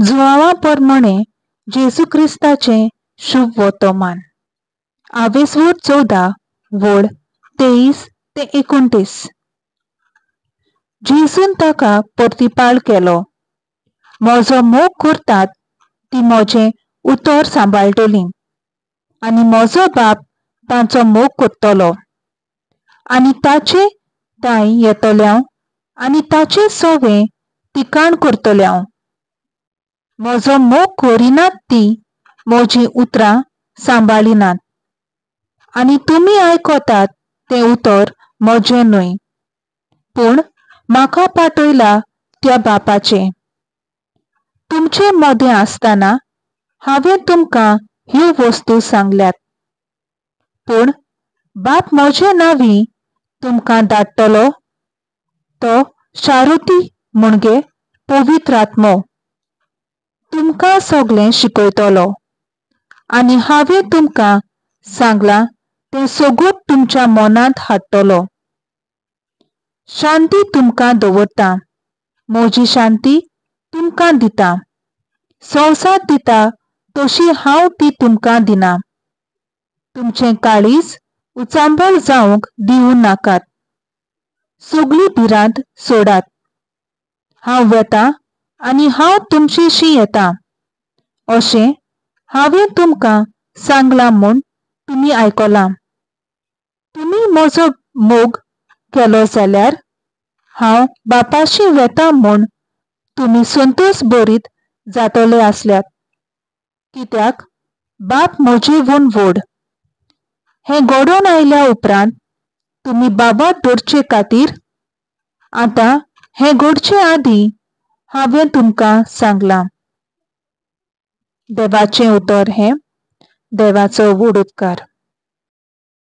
जुआंवा परमाणे जेजू क्रिस्ताचें शुभ वर्तमान. आवेसवूर 14 वळ 23 ते 29. जेजून ताका प्रतिपाळ केलो, म्हजो मोग करतात ती म्हजें उतर सांबाळटली आनी म्हजो बाप तांचो मोग करतलो आनी ताचे तांय येतले आनी ताचे सवे तिकाण करतले. म्हजो मोग करिनात ती म्हजीं उतरां सांबाळिनात आनी तुमी आयकतात तें उतर म्हजें न्हय, पूण म्हाका पाठयला त्या बापाचें. तुमचे मदें आसतना हांवें तुमकां ह्यो वस्तू सांगल्यात, पूण बाप म्हजे नांवी तुमकां धाडटलो तो शारुती म्हणजे पवित्र आत्मो तुमकां सगळें शिकयतलो आनी हांवें तुमकां सांगलां तें सगूत तुमच्या मनांत हाडटलो. शांती तुमकां दवरता, म्हजी शांती तुमकां दिता. संवसार दिता तशी हांव ती तुमकां दिना. तुमचें काळीज उचांबळ जावंक दिवं नाकात. सगळी भिरांत सोडात. हांव वेता आनी हांव तुमचेशी येता अशें हांवें तुमकां सांगलां म्हूण तुमी आयकलां. तुमी म्हजो मोग केलो जाल्यार हांव बापाशी वेता म्हूण तुमी संतोश बरीत जातले आसल्यात, कित्याक बाप म्हजेवून व्हड. हें घडोवन आयल्या उपरांत तुमी बाबा दवरचे खातीर आतां हें घडचे आदीं हांवें तुमकां सांगलां. देवाचें उतर हें देवाचो व्हड उपकार.